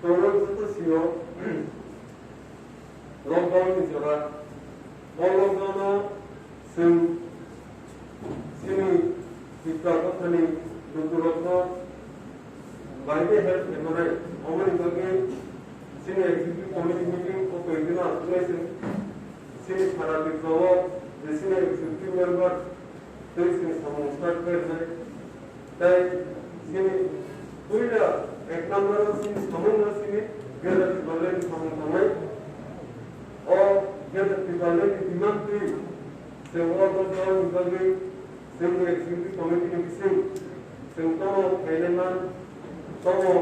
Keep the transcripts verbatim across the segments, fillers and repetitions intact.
Oro joto sio lockdown ni jora. O lockdown o chwng chini Tipra Mothani lukurokno bai khe help khaimani. Omoni bagwi chini executive committee meeting o koi dino aswknai chwng chini sara Tipra o je chini executive member tei chini samung start khairnai. Tai chini puila ek number o chini samung no chini Greater Tipraland ni samung tangnai. O Greater Tipraland ni demand twi chwng o lockdown ni bagwi chwngni executive committee ni bising chwng tomo khainai man, tomo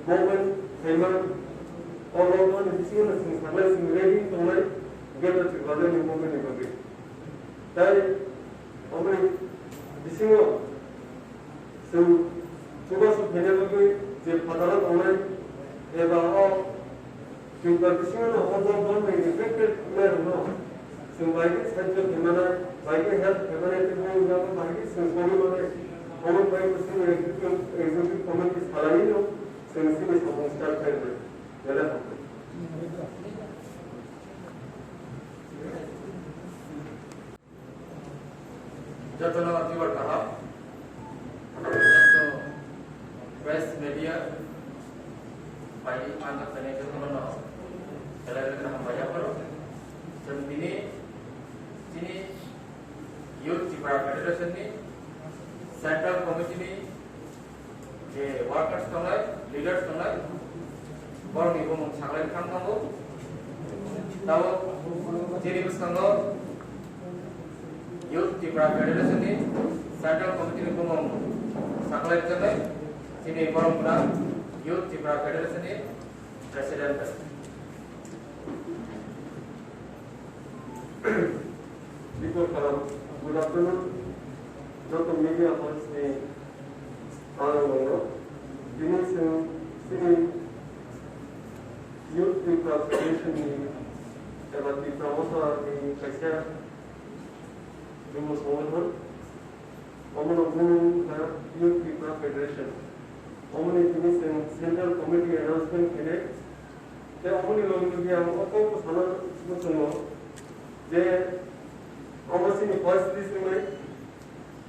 movement khaiman, o lockdown ni bisingo no chwng sanai chwng ready tongnai Greater Tipraland ni movement ni bagwi. Tai omoni bisingo chwng chubachu khaina bagwi je phataro tongnai eba o Tripura bisingo no o lockdown bai affected manrokno chwng bai khe sahajyo khaimani, bai khe help khaimani tei bini bagwi bai khe chwng tongwi mani omo bai chini executive, executive committee salaino chwng chini samung start khaimani. Belai hambai. Jotono jubar kaham. Joto press media bai anjak tani jotono no belai belai hambai yapharo. Chwng tini chini Youth Tipra Federation ni Central Committee ni je workers tongnai, leaders tongnai, borokni bumung saklai thang thango. Tabo chini bwskango Youth Tipra Federation ni Central Committee ni bumung saklai tongnai, chini borok gwnang Youth Tipra Federation ni President. Bipul Kalam, good afternoon. Joto media house ni ang rokno. Tini chwng chini Youth Tipra Federation ni eba Tipra Motha ni kaisa Jubo songothon, omono bumung wngkha Youth Tipra Federation. Omoni tini chwng Central Committee announcement khainai. Tei omoni logi logi ang o kokbo sana muchungo je omo chini first list wngnai,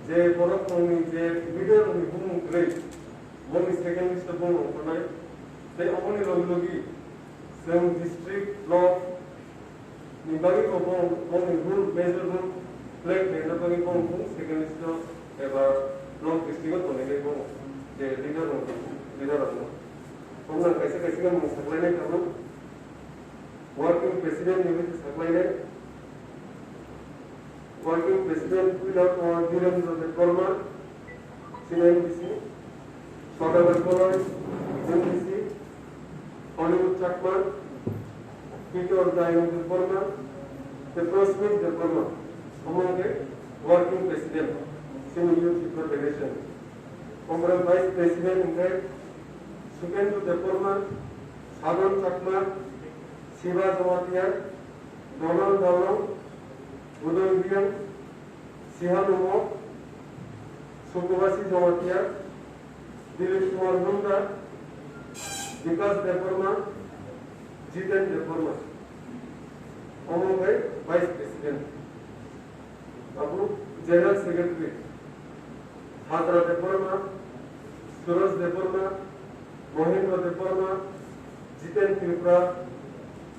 je borok rokni je leader rokni bumung kwrwi, boni second list o bumung ongkhornai. Tei omoni logi logi chwng district, block, ni bagwi bo, bo, bongni role, major role play khlaina bagwi bo, bo second list o eba block district o tonwi bo je leader rok, leader rok no. Bongno kaisa kaisa khe mung saklainai tongo. Working president ni bagwi saklainai. Working president puila tongo Dhirendra Debbarma, chini M D C, Sadabar Koloi, M D C, Hollywood Chakma, Peter Dayang Debbarma, tei Prosmit Debbarma, omo hwnkhe working president, chini Youth People Federation. Omo vice president hwnkhe Sukendra Debbarma, Sadon Chakma, Siva Jamatia, Donald Dalong, Udoy Reang, Sihan Umok, Sukubasi Jamatia, Dilip Kumar Munda, Bikas Debbarma, Jiten Debbarma. Omo hwnkhe Vice President. Abo General Secretary, Hatra Debbarma, Suraj Debbarma, Mohendra Debbarma, Jiten Tripura,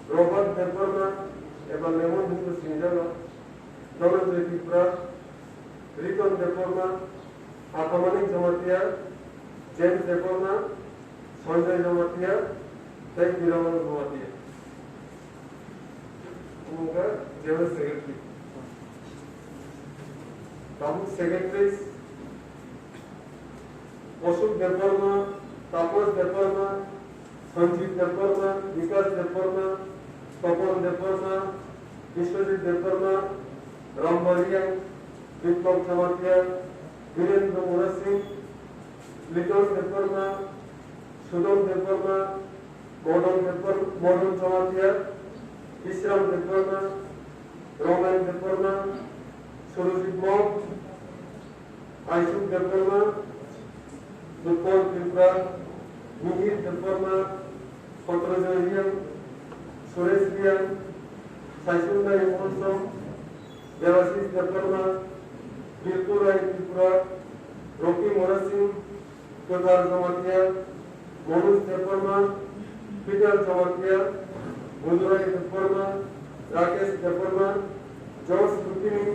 Robert Debbarma, eba Lemon Hindu Sinjalo, Dhananjay Tripura, Riton Debbarma, Athamanik Jamatia, James Debbarma, Sanjay Jamatia, tei Biramon Jamatia. Omo wngkha General Secretary. Tabuk Secretaries, Ashok Debbarma, Tapas Debbarma, Sanjit Debbarma, Vikas Debbarma, Topon Debbarma, Biswajit Debbarma, Rambariang, Biplab Jamatia, Birendra Murasing, Liton Debbarma, Sudon Debbarma, Modon Debbar-, Modon Jamatia, Isram Debbarma, Roman Debbarma, Surojit Mok, Aisuk Debbarma, Utpal Tripura, Mihir Debbarma, Kotrojoy Reang, Suresh Reang, Saisundai Molsom, Debashish Debbarma, Bilku Rai Tripura, Rocky Mora Singh, Kwthar Jamatia, Manoj Debbarma, Peter Jamatia, Budurai Debbarma, Rakesh Debbarma, George Rukmini,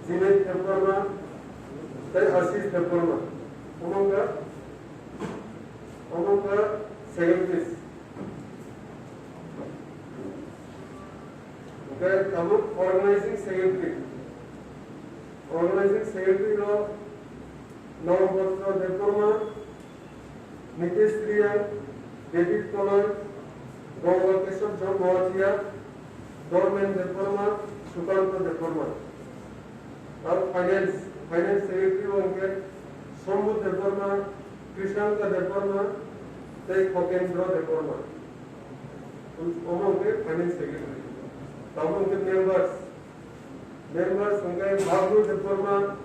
Jinet Debbarma, tei Ashish Debbarma. Omo wngkha, omo wngkha secretaries. Hwnkhe tabuk organizing secretary. Organizing secretary rok Nobapatra Debbarma, Nitesh Reang, David Koloi, Gongor Kesab Jong Noatia, Dormen Debbarma, Sukanto Debbarma. Aro finance, finance secretary o hwnkhe Sombhu Debbarma, Krishanka Debbarma, tei Khokendra Debbarma. Omo hwnkhe finance secretary. Tabuk hwnkhe members. Members hwnkhe Bhabru Debbarma,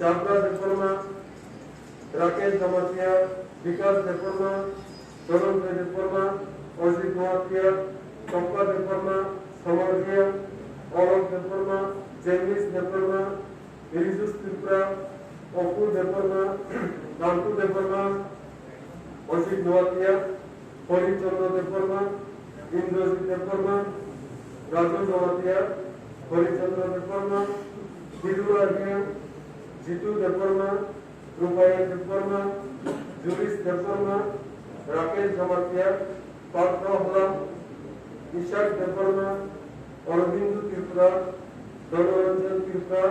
Chabra Debbarma, Rakesh Jamatia, Vikas Debbarma, Dhananjay Debbarma, Ajit Noatia, Tokta Debbarma, Samar Reang, Alok Debbarma, Jenglis Debbarma, Rijus Tripura, Opu Debbarma, Nantu Debbarma, Ajit Noatia, Hari Chandra Debbarma, Indrajit Debbarma, Raju Jamatia, Hari Chandra Debbarma, Birula Reang, Jitu Debbarma, Rupayan Debbarma, Julish Debbarma, Rakesh Jamatia, Patro Halam, Ishak Debbarma, Aurobindo Tripura, Danoranjan Tripura,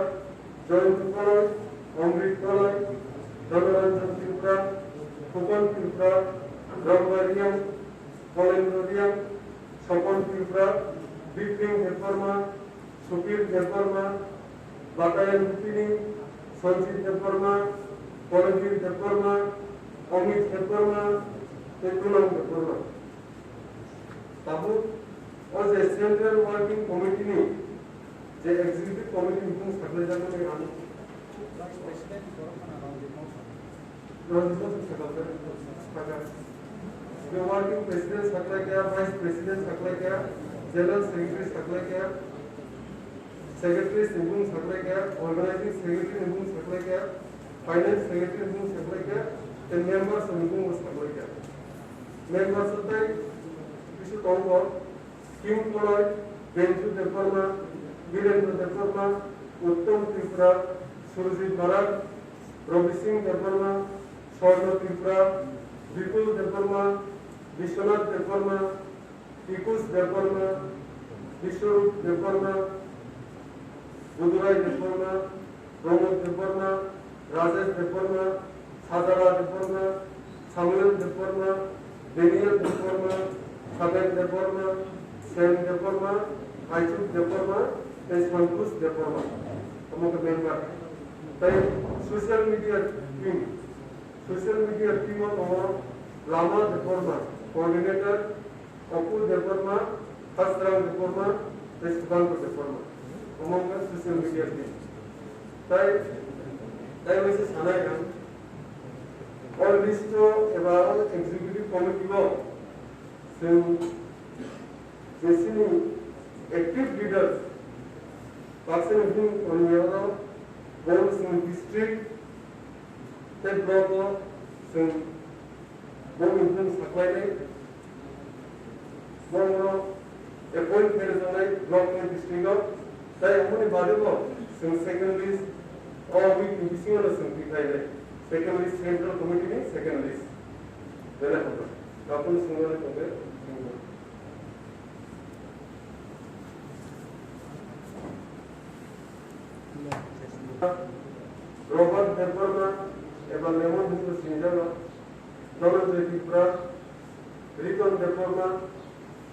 Jayanta Koloi, Amrit Koloi, Danoranjan Tripura, Khupon Tripura, Ramba Reang, Kolendra Reang, Sopon Tripura, Bipin Debbarma, Supir Debbarma, Batayan Rupini, Sanjit Debbarma, Kolonjit Debbarma, Amit Debbarma, tei Kunal Debbarma. Tabuk o je Central Working Committee ni je Executive Committee ni bung saklai jakmani ang Rajit Bhasan sakha, sakha. Working President saklai kha, Vice President saklai kha, General Secretary saklai kha, Secretary ni bung saklai kha, Organizing Secretary ni bung saklai kha, Finance Secretary ni bung saklai kha, tei members ni bung saklai kha. Members tei bisu tongo. Kim Koloi, Benju Debbarma, Birendra Debbarma, Uttom Tripura, Surjit Barak, Rabi Singh Debbarma, Swarno Tripura, Bipul Debbarma, Biswanath Debbarma, Pikush Debbarma, Biswarup Debbarma, Budurai Debbarma, Pramod Debbarma, Rajesh Debbarma, Sajala Debbarma, Samuel Debbarma, Daniel Debbarma, Saben Debbarma, Sen Debbarma, Aichuk Debbarma, tei Santosh Debbarma. Omo khe member. Tei social media team, social media team o tongo Lama Debbarma, coordinator, Opu Debbarma, Hasrang Debbarma, tei Subhankar Debbarma. Omo wngkha social media team. Tai, tai waisa sanai ang, o list o eba o executive committee o chwng jesini active leaders, baksa ni bini tongyao, bo chwng district tei block o chwng Bo ni bung saklainai, bo no appoint khe rwjaknai block ni district o, tai aboni bade bo chwng second list, o week ni bisingo no chwng twi khlainai, second list, central committee ni second list. Belai hambai. Kapun swngnani tongkhe. Robert Debbarma eba Lemon hinwi sinijago, Dhananjay Tripura, Riton Debbarma,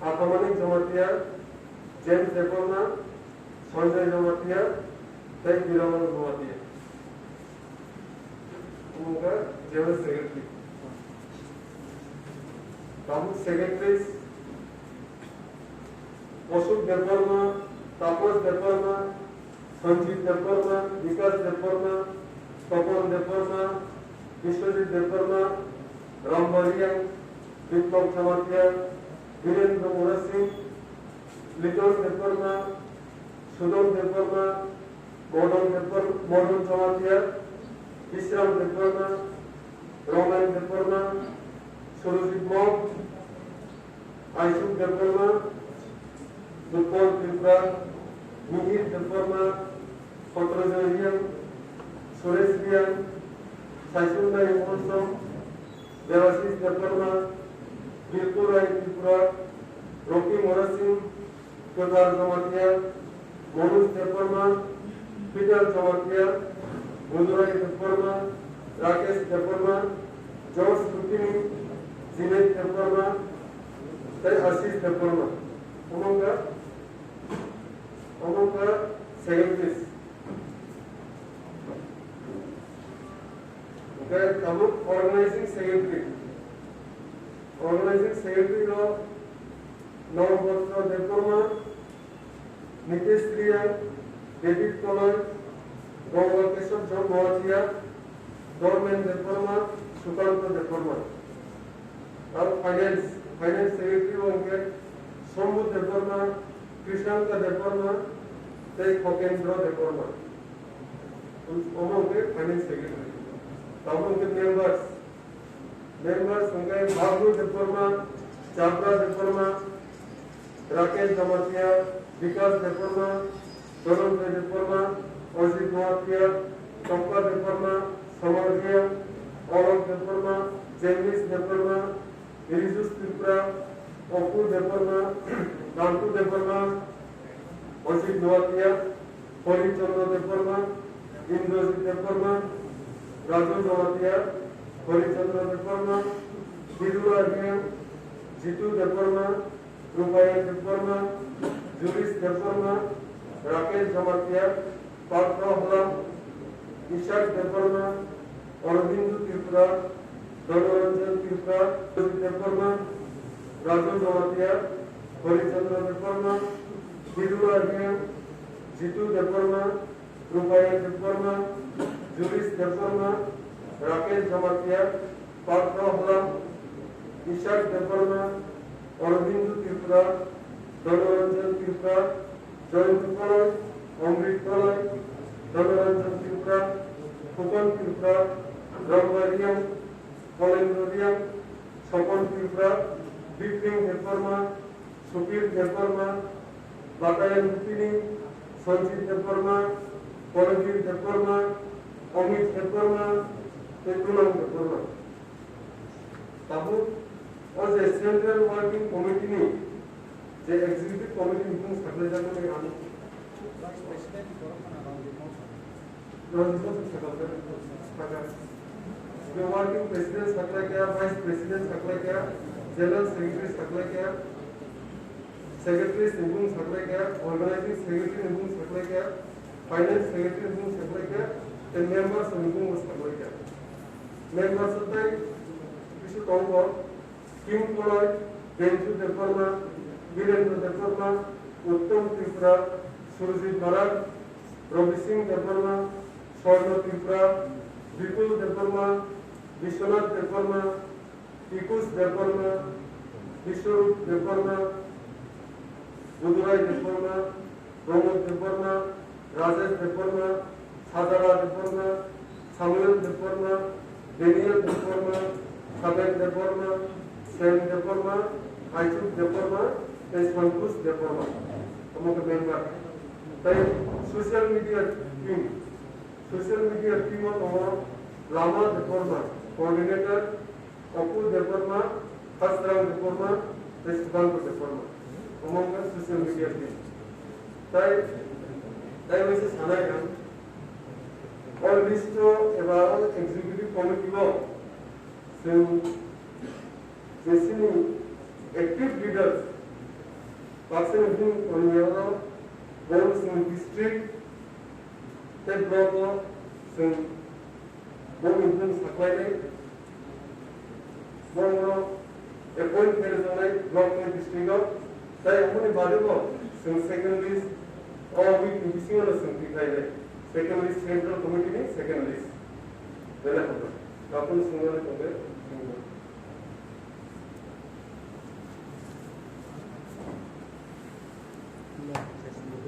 Athamanik Jamatia, James Debbarma, Sanjay Jamatia, tei Biraman Jamatia. Omo wngkha General Secretary. Tabuk Secretaries, Ashok Debbarma, Tapas Debbarma, Sanjit Debbarma, Vikas Debbarma, Topon Debbarma, Biswajit Debbarma, Rambariang, Biplab Jamatia, Birendra Murasing, Liton Debbarma, Sudon Debbarma, Modon Debbar-, Modon Jamatia, Bisram Debbarma, Roman Debbarma, Surojit Mok, Aishuk Debbarma, Nupol Tripura, Mihir Debbarma, Kotrojoy Riang, Suresh Riang, Saisung Nai Monsom, Debashis Debbarma, Bilku Rai Tripura, Rocky Murasing, Kwthar Jamatia, Manoj Debbarma, Peter Jamatia, Budurai Debbarma, Rakesh Debbarma, George Rukini, Jinet Debbarma, tei Ashish Debbarma. Omo wngkha, omo wngkha secretaries. Hwnkhe tabuk organizing secretary. Organizing secretary rok Nobhadra Debbarma, Nitesh Riya, David Koloi, Gongor Kesab Jong Noatia, Dormen Debbarma, Sukanto Debbarma. Aro finance, finance secretary o hwnkhe Sombhu Debbarma, Krishnanta Debbarma, tei Khokendra Debbarma. Omo hwnkhe finance secretary. Tabuk hwnkhe members. Members hwnkhe Bablu Debbarma, Chabra Debbarma, Rakesh Jamatia, Vikas Debbarma, Dhananjay Debbarma, Ajit Noatia, Chompa Debbarma, Samar Riya, Alok Debbarma, Jemish Debbarma, Rijus Tripura, Opu Debbarma, Dantu Debbarma, Ajit Noatia, Hori Chandra Debbarma, Indrajit Debbarma, Raju Jamatia, Hori Chandra Debbarma, Birula Riang, Jitu Debbarma, Rupayan Debbarma, Juris Debbarma, Rakesh Jamatia, Patro Halam, Ishak Debbarma, Aurobindo Tripura, Danoranjan Tripura, Debbarma, Raju Jamatia, Hori Chandra Debbarma, Birula Riang, Jitu Debbarma, Rupayan Debbarma, Juris Debbarma, Rakesh Jamatia, Patro Halam, Ishak Debbarma, Aurobindo Tripura, Danoranjan Tripura, Jayanta Koloi, Amrit Koloi, Danoranjan Tripura, Fukan Tripura, Ramba Riang, Kolendra Riang, Sopon Tripura, Bipin Debbarma, Supir Debbarma, Batayan Rupini, Sanjit Debbarma, Kolobir Debbarma, Amit Debbarma, tei Kunal Debbarma. Tabuk o je Central Working Committee ni je Executive Committee ni bung saklai jakmani ang Rajit Mosok sakha, sakha. Working President saklai kha, Vice President saklai kha, General Secretary saklai kha, Secretaries ni bung saklai kha, Organizing Secretary ni bung saklai kha, Finance Secretary ni bung saklai kha, tei members ni bung saklai kha. Members tei bisu tongo. Kim Koloi, Benju Debbarma, Birendra Debbarma, Uttom Tripura, Surjit Barak, Ravi Singh Debbarma, Swarno Tripura, Bipul Debbarma, Biswanath Debbarma, Pikush Debbarma, Biswarup Debbarma, Budurai Debbarma, Pramod Debbarma, Rajesh Debbarma, Sajara Debbarma, Samuel Debbarma, Daniel Debbarma, Saben Debbarma, Sen Debbarma, Aichuk Debbarma, tei Santosh Debbarma. Omo khe member. Tei social media team, social media team o tongo Lama Debbarma, coordinator, Opu Debbarma, Khasrang Debbarma, tei Sukanto Debbarma. Omo wngkha social media team. Tai, tai waisa sanai ang. O list o eba o executive committee o chwng jesini active leaders, baksa ni bini tonwi oro, bo chwng district tei block o chwng bongni bung saklainai, bongno appoint khe rwjaknai block tei district o, tei aboni bade bo chwng second list, o week ni bisingo no chwng tikhlainai, second list, central committee ni second list. Belai hambai. Tapung swngmani tongkhe.